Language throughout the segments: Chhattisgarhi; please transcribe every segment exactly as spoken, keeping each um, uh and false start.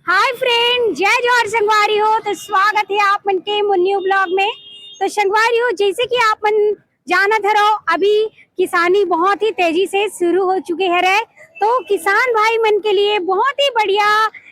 हाय फ्रेंड, जय जोहार संगवारी हो। तो स्वागत है आप मन के मोर न्यू ब्लॉग में। तो संगवारी हो, जैसे कि आप मन जानत हरो, अभी किसानी बहुत ही तेजी से शुरू हो चुके हरे। तो किसान भाई मन के लिए बहुत ही बढ़िया,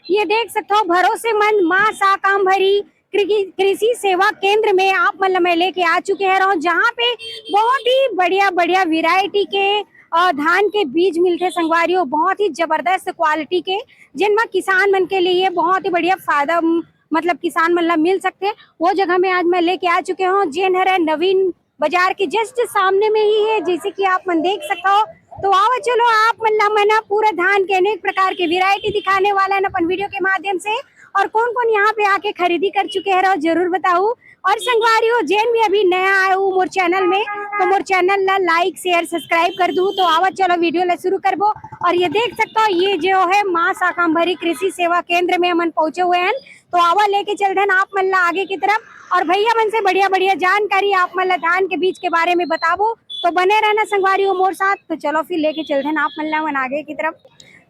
ये देख सकते हो, भरोसेमंद माँ शाकांभरी कृ-, कृषि सेवा केंद्र में आप मन ला मैं लेके आ चुके हरौं, जहाँ पे बहुत ही बढ़िया बढ़िया वैरायटी के अ, धान के बीज मिलथे संगवारी हो, बहुत ही जबरदस्त क्वालिटी के, जिन म किसान मन के लिए बहुत ही बढ़िया फायदा, म-, मतलब किसान मन ला मिल सकथे। वो जगह में आज मैं लेके आ चुके हौं, जेन हरे नवीन बाजार के जस्ट सामने में ही है, जैसे कि आप मन देख सकते हो। तो आओ चलो, आप मन ला मैं ना पूरा धान के अनेक प्रकार के वैरायटी दिखाने वाला है अपन वीडियो के माध्यम से, और कौन कौन यहाँ पे आके खरीदी कर चुके हैं, जरूर बताऊ। और संगवारी हो, जेन भी अभी नया आए हो मोर चैनल में, तो मोर चैनल ला लाइक, शेयर, सब्सक्राइब कर दू। तो आवा चलो वीडियो ला शुरू करबो। और ये देख सकते हो, ये जो है माँ शाकांभरी कृषि सेवा केंद्र में हमन पहुंचे हुए हैं। तो आवा लेके चलथन आप मन ला आगे की तरफ, और भैया मन से बढ़िया बढ़िया जानकारी आप मन ला धान के बीज के बारे में बताबो। तो बने रहना संगवारी हो मोर साथ। तो चलो फिर लेके चलथन आप मन ला हमन आगे की तरफ।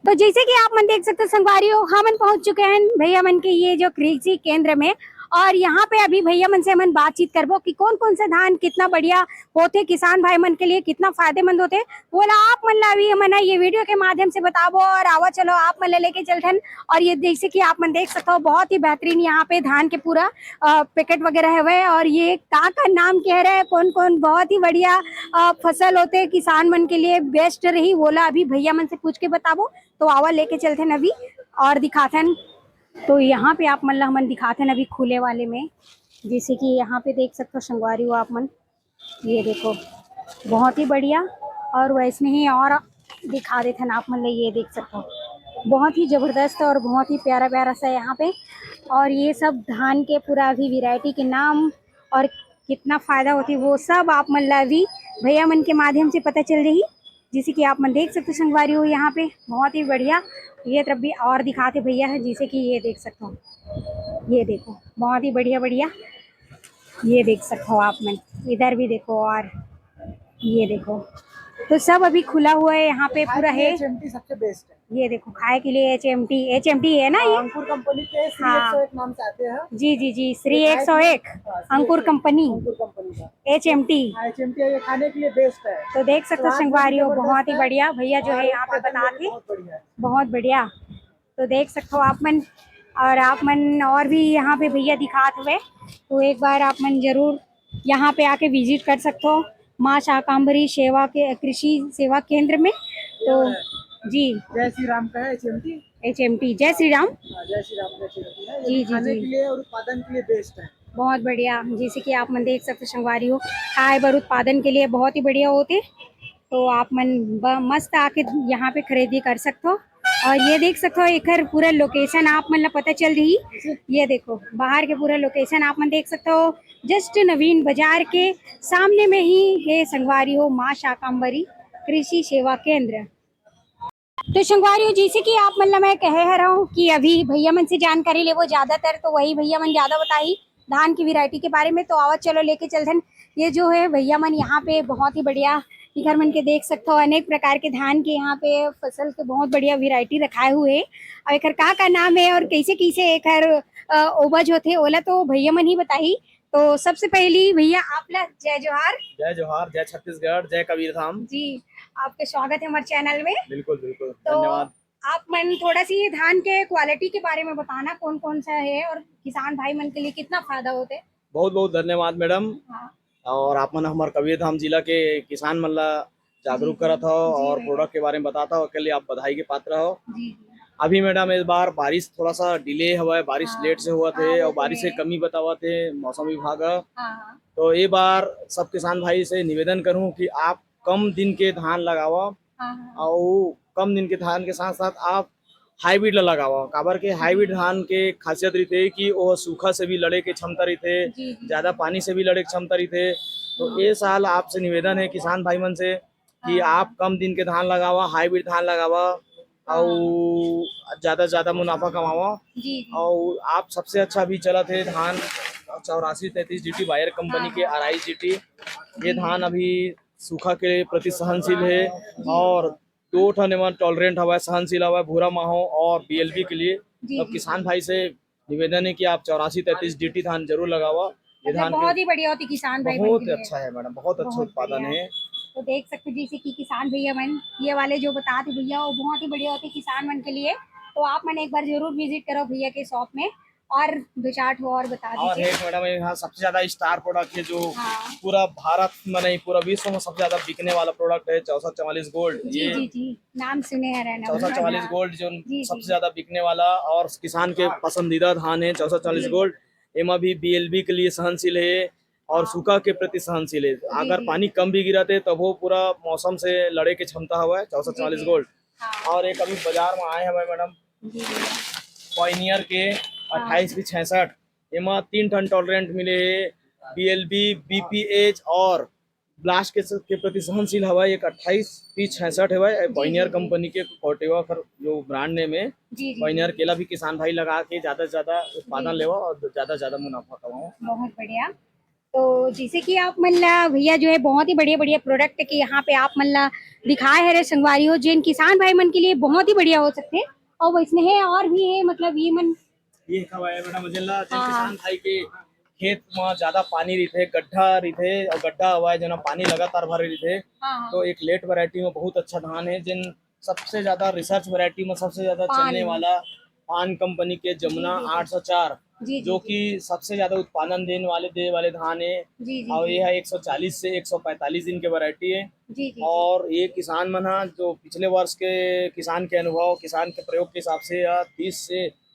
तो जैसे कि आप मन देख सकते हो संगवारी हो, हमन पहुंच चुके हैं भैया मन के ये जो कृषि केंद्र में, और यहाँ पे अभी भैया मन से हमन बातचीत करबो कि कौन कौन से धान कितना बढ़िया होथे, किसान भाई मन के लिए कितना फायदेमंद होथे, वो ला आप मन ला अभी हमन ह ये वीडियो के माध्यम से बताबो। और आवा चलो आप मन ला लेके चलथन। और ये जैसे कि आप मन देख सकते हो, बहुत ही बेहतरीन यहाँ पे धान के पूरा अ, पैकेट वगैरह हवे, और ये का का नाम के हरे, कौन कौन बहुत ही बढ़िया अ, फसल होथे, किसान मन के लिए बेस्ट रही, वो ला अभी भैया मन से पूछ के बताबो। तो आवा लेके चलथन अभी और दिखाथन। तो यहाँ पे आप मन ला हमन दिखाथन अभी खुले वाले में, जैसे कि यहाँ पे देख सकते हो संगवारी हो आप मन, ये देखो, बहुत ही बढ़िया। और वैसने ही और दिखा देथन आप मन ला, ये देख सकते हो, बहुत ही जबरदस्त और बहुत ही प्यारा प्यारा सा यहाँ पे। और ये सब धान के पूरा अभी वैरायटी के नाम और कितना फायदा होथे, वो सब आप मन ला अभी भैया मन के माध्यम से पता चल जाही, जैसे कि आप मन देख सकते हो संगवारी हो। यहाँ पे बहुत ही बढ़िया, ये तरफ भी और दिखाथे भैया है, जैसे कि ये देख सकते हो, ये देखो, बहुत ही बढ़िया बढ़िया, ये देख सकते हो आप मन, इधर भी देखो, और ये देखो, तो सब अभी खुला हुआ है यहाँ पे पूरा है। एच एम टी सबसे बेस्ट है। ये देखो, खाए के लिए H M T, H M T है ना हाँ, ये? अंकुर कंपनी के श्री हाँ। एक सौ एक नाम से आते हैं। जी जी जी, श्री ये खाए एक सौ एक, के लिए, हाँ, श्री अंकुर एक सौ एक, कंपनी। अंकुर कंपनी का एच एम टी। हाँ, एच एम टी है, ये खाने के लिए बेस्ट है। तो देख सकते हो स्वाद में भी संगवारी हो, जबरदस्त बहुत ही है बढ़िया भैया जो और है यहाँ पे उत्पादन में बता भी के। बहुत बढ़िया है। बहुत बढ़िया। तो देख सकते हो आप मन, और आप मन और भी यहाँ पे भैया दिखात हुए, तो एक बार आप मन जरूर यहाँ पे आके विजिट कर सकते हो माँ शाकांबरी सेवा के कृषि सेवा केंद्र में। तो जी, जय श्री राम का है H M T. H M T, जय श्री राम। हाँ, जय श्री राम का एच एम टी है। ये जी, जी, खाने जी। के लिए और उत्पादन के लिए बेस्ट है। बहुत बढ़िया, जैसे कि आप मन देख सकते हो संगवारी हो, खाए बर उत्पादन के लिए बहुत ही बढ़िया होथे। तो आप मन ब-, मस्त आके यहाँ पे खरीदी कर सकते हो। और ये देख सकते हो, एकर पूरा लोकेशन आप मन ला पता चल रही। ये देखो, बाहर के पूरा लोकेशन आप मन देख सकते हो। जस्ट नवीन बाजार के सामने में ही है संगवारी हो माँ शाकांबरी कृषि सेवा केंद्र। तो संगवारी हो, जैसे कि आप मन ला मैं कहे हरौं कि अभी भैया मन से जानकारी लेबो ज्यादातर, तो वही भैया मन ज्यादा बताही धान की वैरायटी के बारे में। तो आवा चलो लेके चलथन। ये जो है भैया मन यहाँ पे बहुत ही बढ़िया, इधर मन के देख सकते हो अनेक प्रकार के धान के यहाँ पे फसल के बहुत बढ़िया वैरायटी रखाए हुए है। और एकर का का नाम है और कैसे कैसे एकर अ, उपज होथे, ओला तो भैया मन ही बताही। तो सबसे पहली भैया आप ला जय जोहार। जय जोहार, जय छत्तीसगढ़, जय कबीर धाम। जी, आपके स्वागत है हमारे चैनल में। बिल्कुल बिल्कुल, तो धन्यवाद। आप मन थोड़ा सी ये धान के क्वालिटी के बारे में बताना, कौन कौन सा है और किसान भाई मन के लिए कितना फायदा होते। बहुत बहुत धन्यवाद मैडम। हाँ। और आप मन हमर कबीर धाम जिला के किसान मन ला जागरूक जी, करत हो जी, और भैया। प्रोडक्ट के बारे में बताता हो, के लिए आप बधाई के पात्र हो। जी, जी। अभी मैडम इस बार बारिश थोड़ा सा डिले हुआ है, बारिश हाँ, लेट से हुआ हाँ, थे वो और तो बारिश है। की कमी बतावा थे मौसम विभाग ह। हाँ, हाँ। तो ये बार सब किसान भाई से निवेदन करूं कि आप कम दिन के धान लगावा हाँ, हाँ। और कम दिन के धान के साथ साथ आप हाइब्रिड ला लगावा, काबर के हाइब्रिड धान के खासियत रहिथे कि वो सूखा से भी लड़े के क्षमता रहिथे, जी, जी। ज्यादा पानी से भी लड़े के क्षमता रहिथे। तो हाँ। ये साल आपसे निवेदन है किसान भाई मन से कि हाँ। आप कम दिन के धान लगावा, हाइब्रिड धान लगावा हाँ। और ज्यादा से ज्यादा मुनाफा कमावा। जी, जी। और आप सबसे अच्छा भी चलत है धान चौरासी तैंतीस जी टी बायर कंपनी हाँ, के हाँ। R I G T. ये जी। धान अभी सूखा के प्रति सहनशील है जी। और दो ठन एमन टॉलरेंट हवय, सहनशील हवय, भूरा माहो और बी एल बी के लिए। जी, अब जी, किसान जी। भाई से निवेदन है कि आप चौरासी तैंतीस डीटी धान जरूर लगावा। ये मतलब धान के बहुत ही बढ़िया होती किसान भाई मन बहुत के लिए। अच्छा है मैडम, बहुत अच्छा बहुत उत्पादन बढ़िया। है। तो देख सकते हैं जैसे कि किसान भैया मन ये वाले जो बता थे भैया, वो बहुत ही बढ़िया होते किसान मन के लिए। तो आप मन एक बार जरूर विजिट करो भैया के शॉप में। और दो चार ठो और बता और दीजिए। एक मैडम, यहाँ सबसे ज्यादा स्टार प्रोडक्ट है जो हाँ। पूरा भारत में नहीं, पूरा विश्व में सबसे ज्यादा बिकने वाला प्रोडक्ट है चौसठ चवालीस गोल्ड। जी, ये जी, जी, नाम सुने हैं, रहना चौसठ चवालीस हाँ। गोल्ड जो जी, जी। सबसे ज्यादा बिकने वाला और किसान के हाँ। पसंदीदा धान है चौसठ चवालीस जी। गोल्ड। एमा भी बीएलबी के लिए सहनशील है और हाँ। सूखा के प्रति सहनशील है। जी, अगर जी। पानी कम भी गिरत है, तब वो पूरा मौसम से लड़े के क्षमता हवा है, चौसठ जी, चवालीस जी। गोल्ड। हाँ। और एक अभी बाजार में आए हवे मैडम, जी, भैया। पायनियर के हाँ। अट्ठाईस भी छियासठ, एमा तीन ठन टॉलरेंट मिले है, बीएलबी, बीपीएच और ब्लास्ट के, के प्रति सहनशील हवा है। एक अट्ठाईस पी छियासठ हवा है, जी, पायनियर जी, जी। कंपनी के कॉर्टेवा कर जो ब्रांड नेम है, जी, जी, पायनियर जी। केला भी किसान भाई लगा के ज्यादा से ज्यादा उत्पादन जी, जी। लेवा और ज्यादा से ज्यादा मुनाफा कमावा। बहुत बढ़िया। तो जैसे कि आप मन ला भैया जो है बहुत ही बढ़िया बढ़िया प्रोडक्ट के यहाँ पे आप मन ला दिखाए हरे संगवारी हो, जेन किसान भाई मन के लिए बहुत ही बढ़िया हो सकते हैं। और वैसने है और भी है, मतलब ये मन ये हवा है मैडम, जेन ला, जेन हाँ। किसान भाई के खेत में ज्यादा पानी रहिथे, गड्ढा रहिथे और गड्ढा हवा है, जेन पानी लगातार भरे रहिथे, हाँ, हाँ। तो एक लेट वैरायटी में बहुत अच्छा धान है, जेन सबसे ज्यादा रिसर्च वैरायटी में सबसे ज्यादा पान। चलने वाला पान कंपनी के जमुना जी, जी, जी। आठ सौ चार, जी, जी, जो जी। कि सबसे ज्यादा उत्पादन देने वाले, दे वाले धान है। जी, जी, और जी। ये है एक सौ चालीस से एक सौ पैंतालीस दिन के वैरायटी है। जी, जी, जी। और ये किसान मन हा जो पिछले वर्ष के किसान के अनुभव, किसान के प्रयोग के हिसाब से यह तीस से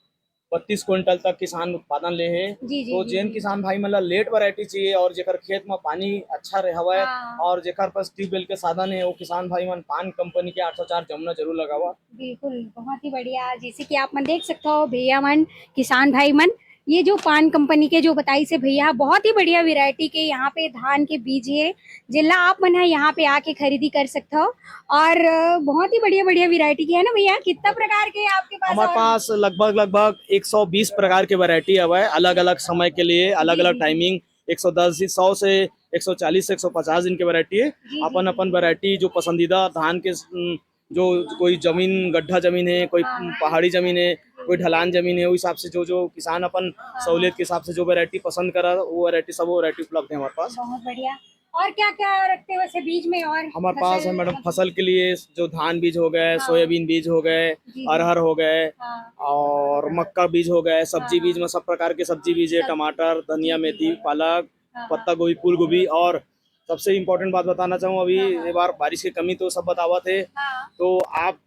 बत्तीस क्विंटल तक किसान उत्पादन ले है। जी, जी, तो जी, जेन जी। किसान भाई मन ला लेट वैरायटी चाहिए और जेकर खेत में पानी अच्छा रहे हवा है हाँ। और जेकर पास ट्यूबवेल के साधन है, वो किसान भाई मन पान कंपनी के आठ सौ चार जमुना जरूर लगावा। बिल्कुल, बहुत ही बढ़िया। जैसे कि आप मन देख सकते हो भैया मन, किसान भाई मन, ये जो पान कंपनी के जो बताई से भैया, बहुत ही बढ़िया वैरायटी के यहाँ पे धान के बीज है, जेला आप मन है यहाँ पे आके खरीदी कर सकते हो। और अ, बहुत ही बढ़िया बढ़िया वैरायटी के है ना भैया, कितना प्रकार के आपके पास? हमारे और पास लगभग लगभग एक सौ बीस प्रकार के वैरायटी हवा है, अलग अलग समय के लिए, अलग जी, अलग जी। टाइमिंग, एक सौ दस से सौ से एक सौ चालीस से एक सौ पचास दिन के वैरायटी है। जी, जी, अपन जी, अपन जी। वैरायटी जो पसंदीदा धान के उम, जो कोई जमीन गड्ढा जमीन है, कोई हाँ, हाँ। पहाड़ी जमीन है, कोई ढलान जमीन है, उस हिसाब से जो जो किसान अपन हाँ, सहूलियत हाँ। के हिसाब से जो वैरायटी पसंद करा, वो वैरायटी, सब वैरायटी उपलब्ध है हमारे पास। बहुत बढ़िया। और क्या क्या रखते हो वैसे बीज में? और हमारे पास है फसल मैडम, मतलब फसल के लिए जो धान बीज हो गए, हाँ। सोयाबीन बीज हो गए, जी, जी। अरहर हो गए हाँ। और मक्का बीज हो गए, सब्जी हाँ, बीज हाँ। में सब प्रकार के सब्जी बीज है, सब टमाटर, धनिया, जी, जी, मेथी, जी। पालक, हाँ, हाँ। पत्ता गोभी, फूल गोभी। और सबसे इम्पोर्टेंट बात बताना चाहूँ, अभी हाँ, हाँ। ये बार बारिश की कमी तो सब बतावत है, हाँ। तो आप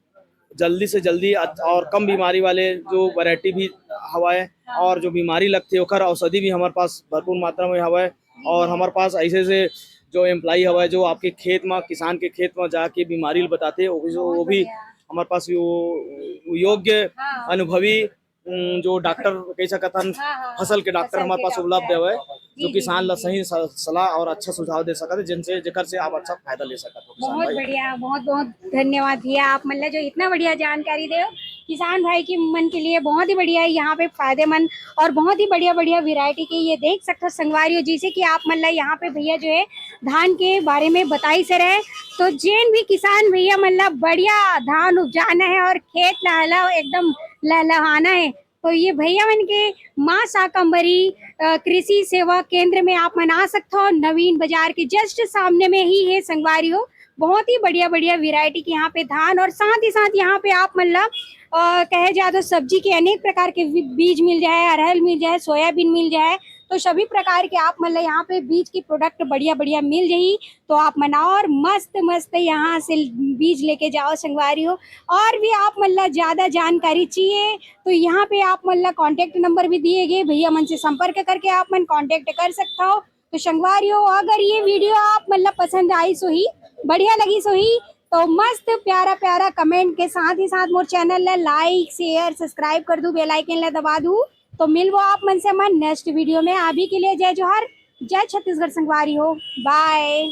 जल्दी से जल्दी अच-, और कम बीमारी वाले जो वैरायटी भी हवा है हाँ। और जो बीमारी लगती है ओकर औषधि भी हमारे पास भरपूर मात्रा में हवा है। जी, और जी। हमारे पास ऐसे ऐसे जो एम्प्लॉई हवा है जो आपके खेत में, किसान के खेत में जाके बीमारी बताते हैं, वो भी, बहुत वो भी बढ़िया। हमारे पास वो योग्य हाँ। अनुभवी उम, जो डॉक्टर कह सकत हन, हाँ, हाँ, फसल के हाँ, डॉक्टर फसल हमारे के पास डॉक्टर। उपलब्ध हवय, जी, जो जी, किसान जी, ला जी। सही स-, सलाह और अच्छा सुझाव दे सकत है, जिनसे, जेकर से आप अच्छा फायदा ले सकत हो, किसान बहुत भाई। बढ़िया, बहुत, बहुत धन्यवाद भैया, आप मन ला जो इतना बढ़िया जानकारी दे हो। किसान भाई के मन के लिए बहुत ही बढ़िया है, यहाँ पे फायदेमंद और बहुत ही बढ़िया, बढ़िया वैरायटी के ये देख सकते हो संगवारी हो, जैसे कि आप मन ला यहाँ पे भैया जो है धान के बारे में बताई से रहे। तो जेन भी किसान भैया मन ला बढ़िया धान उपजाना है और खेत ला हला एकदम लहलहाना है, तो ये भैया मन के माँ शाकंभरी, अ, कृषि सेवा केंद्र में आप मन आ सकते हो। नवीन बाजार के just सामने में ही है संगवारी हो। बहुत ही बढ़िया बढ़िया वैरायटी के यहाँ पे धान और साथ ही साथ यहाँ पे आप मन ला, अ, कहे जाए तो सब्जी के अनेक प्रकार के बी-, बीज मिल जाए, अरहर मिल जाए, सोयाबीन मिल जाए, तो सभी प्रकार के आप मन ला यहाँ पे बीज की प्रोडक्ट बढ़िया बढ़िया मिल जाही। तो आप मन और मस्त मस्त यहाँ से बीज लेके जाओ संगवारी हो। और भी आप मन ला ज्यादा जानकारी चाहिए तो यहाँ पे आप मन ला कॉन्टैक्ट नंबर भी दिए गए, भैया मन से संपर्क करके आप मन कॉन्टैक्ट कर सकता हो। तो संगवारी हो, अगर ये वीडियो आप मन ला पसंद आई सोही, बढ़िया लगी सोही, तो मस्त प्यारा प्यारा कमेंट के साथ ही साथ मोर चैनल ला लाइक, शेयर, सब्सक्राइब कर दू, बेल आइकन ला दबा दू। तो मिलबो आप मन से मन नेक्स्ट वीडियो में। अभी के लिए जय जोहार, जय छत्तीसगढ़ संगवारी हो, बाय।